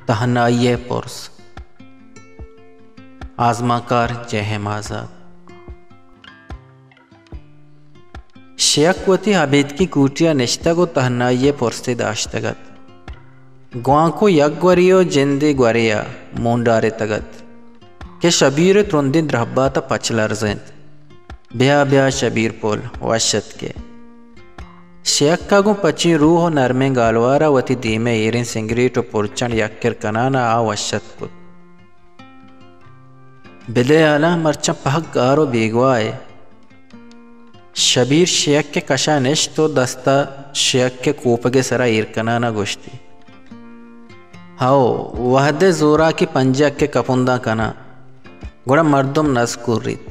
تہنائی ءِ پرس۔ آزمانکار جے ایم آزات۔ شیک وتی ابیتکی کوٹی ءَ نشتگ ءُ تہنائی ءِ پرسے داشتگ ات۔ گوانکو یک گورے ءُ جندے گورے ءَ مونڈارتگ ات کہ شبیر ءِ ترندیں درہبات ءَ پچ لرزینت۔ بیا بیا شبیر پل، وش اتکے۔ شیک ءَ گوں پچیں روح ءُ نرمیں گالوار ءَ وتی دیم ءَ ایریں سنگریٹ ءُ پرچنڈ یک کر کنان ءَ آ وش اتک کت۔ بدئے حالاں، مرچاں پہک گار ءُ بیگواہ ئے۔ شبیر شیک ءِ کش ءَ نشت ءُ دست ءَ شیک ءِ کوپگ ءِ سرا ایر کنان ءَ گوشتی، ہئو، وہدے زوراکی پنجگ ءِ کپنداں کناں، گڑا مردم نز کوریت۔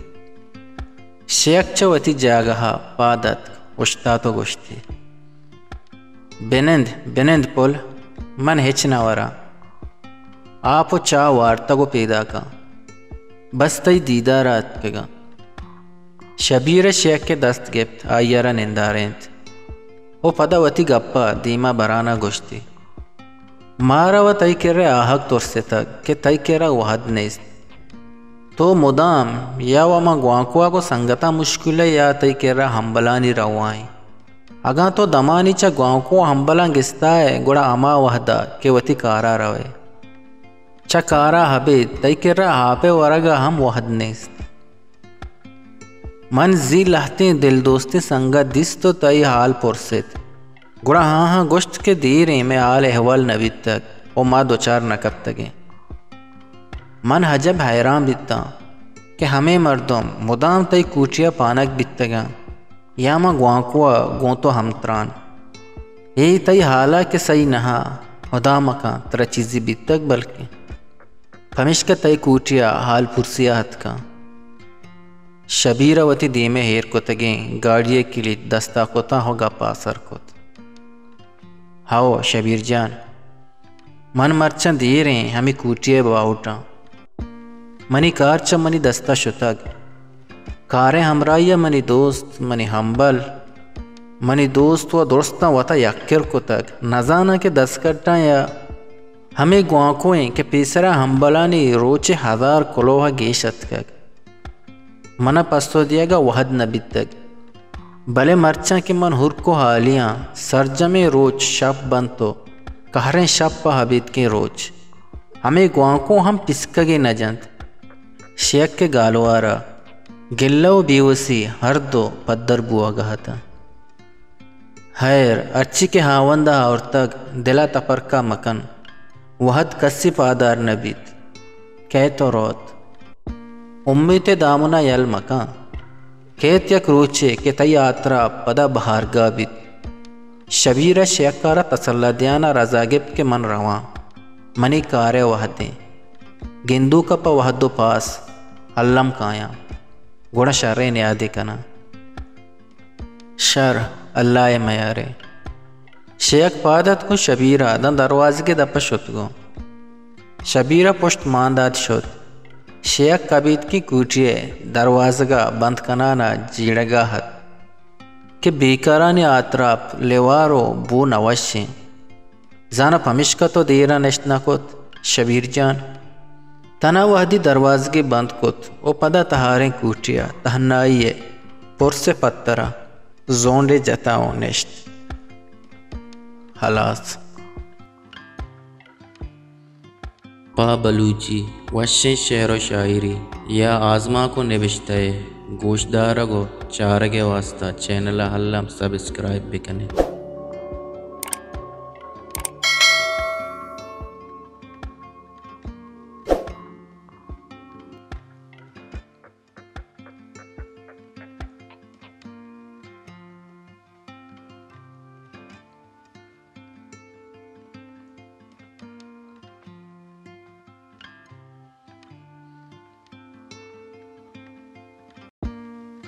شیک چہ وتی جاگہ ءَ پاد اتک، اوشتات ءُ گوشتی، بنند، بنند پل، من ہچ نہ وراں۔ آپ ءُ چاہ وارتگ ءُ پیداکاں۔ بس تئی دیدار ءَ اتکگاں۔ شبیر ءَ شیک ءِ دست گپت، آئی ءَ را نندارینت ءُ پدا وتی گپ ءَ دیما بران ءَ گوشتی، مارا وَ تئی کرا آہگ ترستگ کہ تئی کرا وہد نیست۔ تو مدام یا وَ ماں گوانکو ءَ گوں سنگتاں مشکل ئے یا تئی کرا ہمبلانی روا ایں۔ اگاں تو دمانے چہ گوانکو ءُ ہمبلاں گستا ئے، گڑا ہما وہد ءَ کہ وتی کار ءَ رو ئے۔ چہ کار ءَ ابید تئی کرا آپ ءِ ورگ ءَ ہم وہد نیست۔ من زی لہتیں دلدوستیں سنگت دیست ءُ تئی ہال پرست، گڑا آہاں گوشت کہ دیریں، مئے ہال احوال نہ بیتگ ءُ ما دچار نہ کپتگیں۔ من عجب حیران بیتاں کہ ہمے مردم مدام تئی کوٹی ءَ پانگ بیتگاں یا ماں گوانکو ءَ گوں تو ہمتران۔ اے تئی ہال ءَ کہ سہی نہ اَت، ہدا مکن ترا چیزے بیتگ بلکیں۔ پمیشکا تئی کوٹی ءَ ہال پرسی ءَ اتکاں۔ شبیر ءَ وتی دیم ءَ ایر کتگیں گاڑی ءِ کلید دست ءَ کتاں ءُ گپ ءَ سر کت۔ ہئو شبیر جان، من مرچاں دیریں ہمے کوٹی ءِ باہوٹاں۔ منی کار چہ منی دست ءَ شتگ۔ کار ءِ ہمراہی ءَ منی دوست، منی ہمبل، منی دوست وَ درستاں وت ءَ یک کر کتگ۔ نزاناں کہ دستکٹاں یا ہمے گوانکو ایں کہ پیسرا ہمبلانی روچ ءِ ہزار کلوہ ءَ گیش اتکگ۔ من ءَ پسو دیگ ءَ وہد نہ بیتگ، بلے مرچاں کہ من ہورک ءُ ہالی آں، سرجمیں روچ شپ بنت ءُ کہریں شپ ءُ ابیتکیں روچ۔ ہمے گوانکو ہم پسکگے نہ جنت۔ شیک ءِ گالوار ءَ گلہ ءُ بیوسی ہر دو پدر بوگ ءَ اتاں۔ ہیر، ہرچی کہ ہاوند ءَ آورتگ، دل ءَ تپرکہ مکن۔ وہد کسی پادار نہ بیت۔ کئیت ءُ روت۔ امیت ءِ دامن ءَ یل مکن۔ کئیت یک روچے کہ تئی ہاترا پدا بہارگاہ بیت۔ شبیر ءَ شیک ءَ را تسلا دیان ءَ رضا گپت کہ من رواں۔ منی کار ءِ وہدیں۔ گندوک ءَ پہ وہد ءُ پاس الم کایاں۔ گڑا شریں نیادے کناں۔ شر، اللہ ءَ میارے۔ شیک پاد اتک ءُ شبیر ءَ داں دروازگ ءِ دپ ءَ شت گوں۔ شبیر ءَ پشت مان دات شت۔ شیک ابیتکی کوٹی ءِ دروازگ ءَ بند کنان ءَ جیڑگ ءَ ات کہ بیکارانی آتراپ لیوار ءُ بو نہ وشیں۔ زاناں پمیشکا تو دیر ءَ نشت نہ کت، شبیر جان؟ تنا وہدی دروازگے بند کت ءُ پدا تہاریں کوٹی ءَ تہنائی ءِ پرس ءِ پتر ءَ زونڈے جتا ءُ نشت۔ ہلاس۔ پہ بلوچی وشیں شعر ءُ شاعری یا آزمانک ءُ نبشتہ ءِ گوشدارگ ءُ چارگ ءِ واستہ چینل ءَ الم سبسکرائب بہ کن ات۔